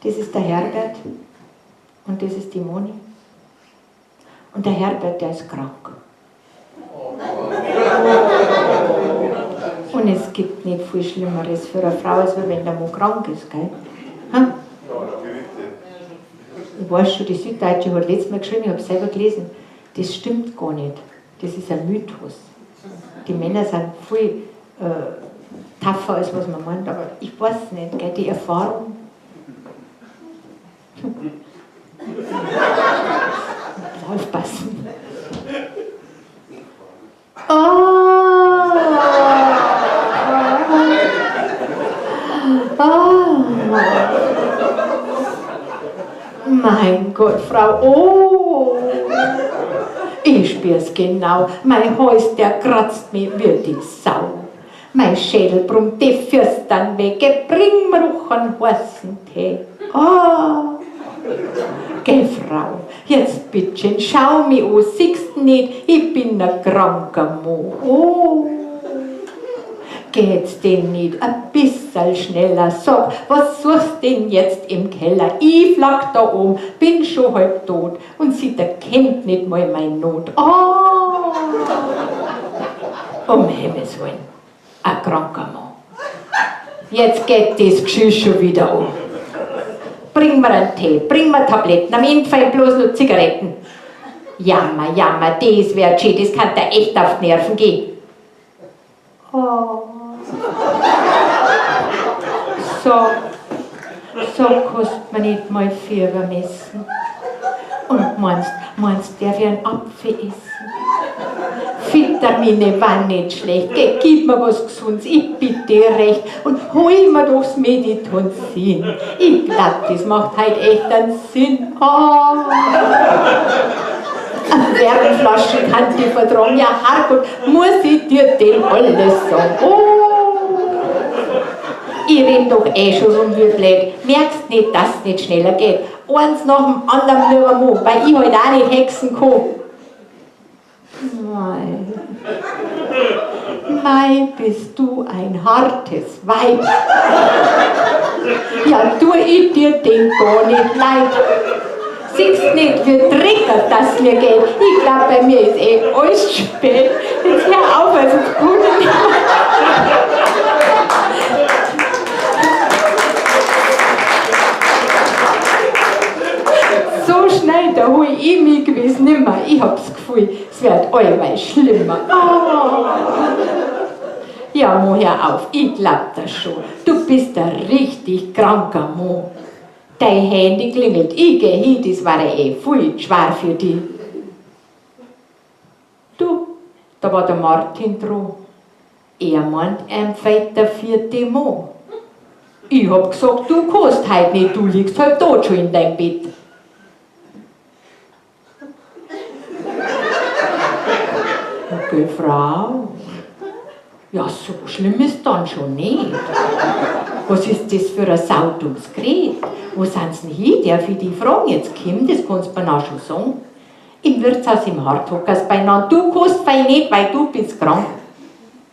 Das ist der Herbert und das ist die Moni. Und der Herbert, der ist krank. Und es gibt nicht viel Schlimmeres für eine Frau, als wenn der Mann krank ist, gell? Hm? Ich weiß schon, die Süddeutsche hat letztes Mal geschrieben, ich habe es selber gelesen, das stimmt gar nicht. Das ist ein Mythos. Die Männer sind viel tougher, als was man meint, aber ich weiß nicht, gell? Die Erfahrung. Aufpassen. Oh. Oh. Mein Gott, Frau, oh! Ich spür's genau, mein Hals, der kratzt mich wie die Sau. Mein Schädel brummt die Fürstern weg, bring mir doch einen heißen Tee. Oh! Geh, Frau, jetzt bittchen, schau mich an, siehst nicht, ich bin ein kranker Mann. Oh! Geht's denn nicht ein bisschen schneller? Sag, was suchst denn jetzt im Keller? Ich flag da oben, bin schon halb tot und sie erkennt nicht mal meine Not. Oh! Um Himmels Willen, ein kranker Mann. Jetzt geht das Geschirr schon wieder um. Bring mir einen Tee, bring mir Tabletten, am Ende fallen bloß nur Zigaretten. Jammer, jammer, das wär schön, das kann da echt auf die Nerven gehen. Oh. So, so kostet man nicht mal Fieber messen. Und meinst, darf ich einen Apfel essen? Vitamine waren nicht schlecht, geh, gib mir was Gesundes, ich bitte recht und hol mir doch das Meditonsin. Ich glaub, das macht halt echt einen Sinn. Oh. Eine Wärmflasche kann ich vertragen, ja Herrgott, muss ich dir denn alles sagen? Oh. Ich renn doch eh schon so wie blöd, merkst nicht, dass es nicht schneller geht. Eins nach dem anderen lieber Mann, weil ich halt auch nicht hexen kann. Mei, mei, bist du ein hartes Weib. Ja, tu ich dir den gar nicht leid. Siehst nicht, wie dreckig das mir geht. Ich glaub, bei mir ist eh alles spät. Jetzt hör auf, also kann ich nicht mehr. So schnell, da hol ich mich gewiss nimmer. Ich hab's Gefühl, es wird allweil schlimmer. Oh. Ja, Mo, hör auf, ich glaub das schon. Du bist ein richtig kranker Mo. Dein Handy klingelt, ich geh hin, das war eh viel schwer für dich. Du, da war der Martin dran. Er meint, ihm fehlt der vierte Mo. Ich hab gesagt, du kannst heut nicht, du liegst halb tot schon in deinem Bett. Okay, Frau. Ja, so schlimm ist dann schon nicht. Was ist das für ein saudummes Gerät? Wo sind sie denn hin? Darf ich die fragen? Jetzt komm, das kannst du mir auch schon sagen. Im Wirtshaus im Harthockers beieinander. Du kannst fein nicht, weil du bist krank.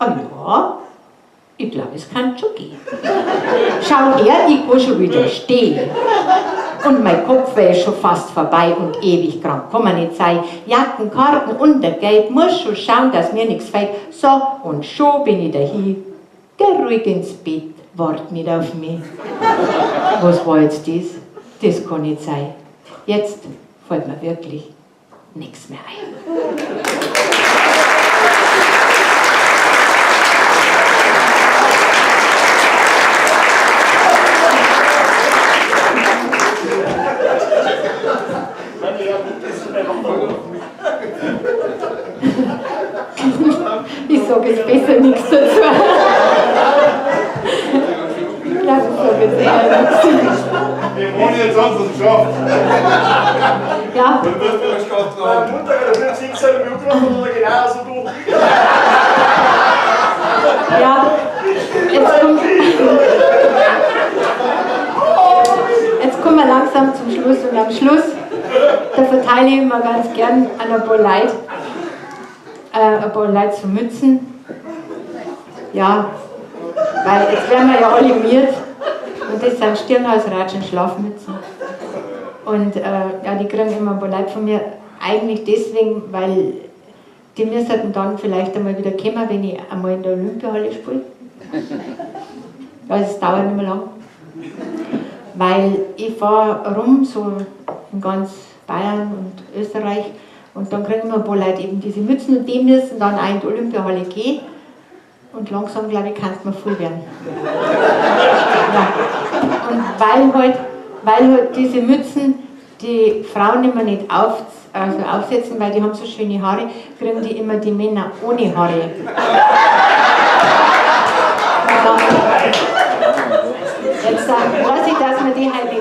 Ah ja, ich glaub, es kann schon gehen. Schau her, ich kann schon wieder stehen. Und mein Kopf ist schon fast vorbei und ewig krank kann man nicht sein. Jacken, Karten und der Geld, muss schon schauen, dass mir nichts fehlt. So, und schon bin ich dahin. Geh ruhig ins Bett, wart nicht auf mich. Was war jetzt das? Das kann nicht sein. Jetzt fällt mir wirklich nichts mehr ein. Ich sage jetzt besser nichts dazu. Ich glaube, ich sage jetzt eher nichts. Wir wollen jetzt sonst was geschafft. Ja. Meine Mutter hat 5, 6, 7 Minuten oder genauso du. Ja, jetzt kommen wir langsam zum Schluss und am Schluss, da verteile ich immer ganz gern an ein paar Leute. Ein paar Leute zu Mützen. Ja, weil jetzt werden wir ja alle miert. Und das sind Stirnhausratschen, Schlafmützen. Und ja, die kriegen immer ein paar Leute von mir. Eigentlich deswegen, weil die müssten dann vielleicht einmal wieder kommen, wenn ich einmal in der Olympiahalle spiele. Ja, es dauert nicht mehr lang. Weil ich fahre rum, so in ganz Bayern und Österreich, und dann kriegen immer ein paar Leute eben diese Mützen und die müssen dann auch in die Olympiahalle gehen. Und langsam, glaube ich, kann es mir voll werden. Ja. Und weil halt diese Mützen die Frauen immer nicht aufsetzen, weil die haben so schöne Haare, kriegen die immer die Männer ohne Haare. Jetzt weiß ich, dass man die halt nicht